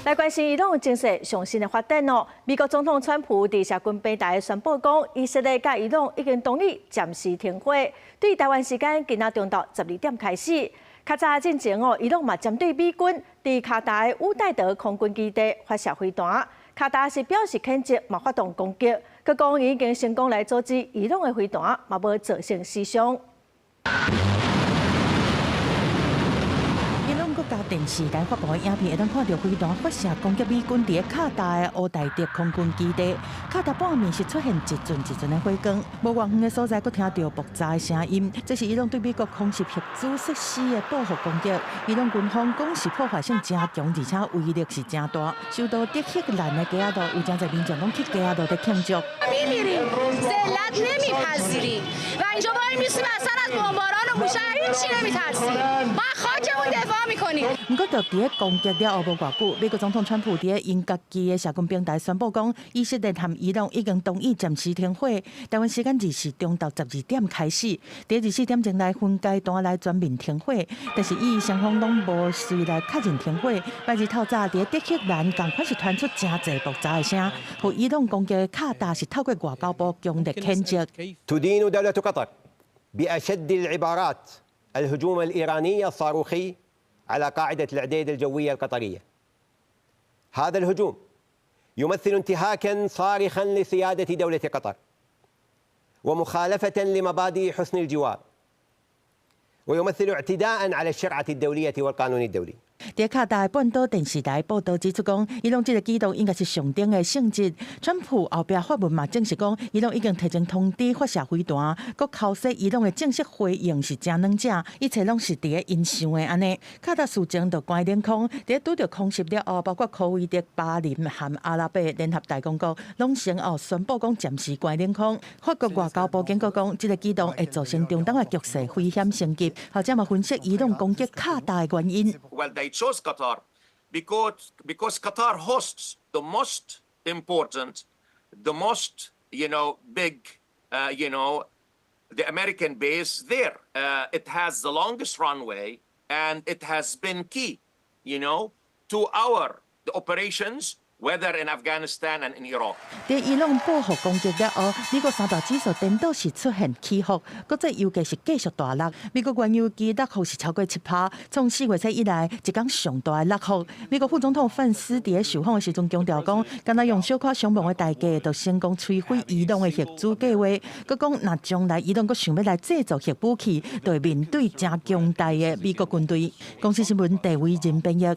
來關心伊朗情勢上新的發展哦。美國總統川普佇社群平台宣布講，以色列佮伊朗已經同意暫時停火，對台灣時間今仔中晝12點開始。較早進前哦，伊朗嘛針對美軍佇卡達的烏代德空軍基地發射飛彈，卡達是表示譴責，嘛發動攻擊，閣講已經成功來阻止伊朗的飛彈，嘛無造成死傷。伊朗國家電視台發布的影片，會當看著飛彈發射攻擊美軍佇卡達的烏代德空軍基地。卡達半暝是出現一陣一陣的火光，無偌遠的所在，閣聽著爆炸的聲音。這是伊朗對美國空襲核子設施的報復攻擊。伊朗軍方講是破壞性誠強，而且威力是誠大。首都德黑蘭的街仔路有誠濟民眾攏去街仔路佇慶祝。毋過，就佇咧攻擊了後無偌久，美國總統川普佇咧𪜶家己的社群平台宣布講，以色列和伊朗已經同意暫時停火。台灣時間24中晝12點開始，佇24點鐘來分階段來全面停火。但是，以伊雙方攏無隨來確認停火。拜二透早佇咧德黑蘭仝款是傳出誠濟爆炸的聲，予伊朗攻擊卡達是透過外交部強烈譴責。 تدين دولة قطر بأشد العبارات الهجوم الإيراني الصاروخي على قاعدة العديد الجوية القطرية. هذا الهجوم يمثل انتهاكا صارخا لسيادة دولة قطر ومخالفة لمبادئ حسن الجوار ويمثل اعتداء على الشرعة الدولية والقانون الدولي. 佇卡達的半島電視台報導指出，講伊朗這个舉動應該是上等的性質。川普後壁發文嘛證實講，伊朗已經提前通知發射飛彈，閣剾洗伊朗的正式回應是誠軟正，一切攏是佇咧𪜶想的按呢。卡達事前就關冷空，佇咧拄著空襲了後，包括科威特、巴林和阿拉伯聯合大公國，攏先後宣布講暫時關冷空。法國外交部警告講，這个舉動會造成中東的局勢危險升級。學者嘛分析伊朗攻擊卡達的原因。 Well, they chose Qatar because Qatar hosts the most important, the most big, the American base there. It has the longest runway and it has been key to our the operations, whether in Afghanistan and in Iraq. 佇伊朗報復攻擊了後，美國三大指數顛倒是出現起伏，國際油價是繼續大落。美國原油期落幅是超過7趴，創4月初以來一工上大的落幅。美國副總統范斯佇咧受訪的時陣強調講，敢若用小可傷亡的代價，就成功摧毀伊朗的核子計劃。閣講，若將來伊朗閣想欲來製造核武器，就會面對誠強大的美國軍隊。公視新聞鄭惟仁編譯。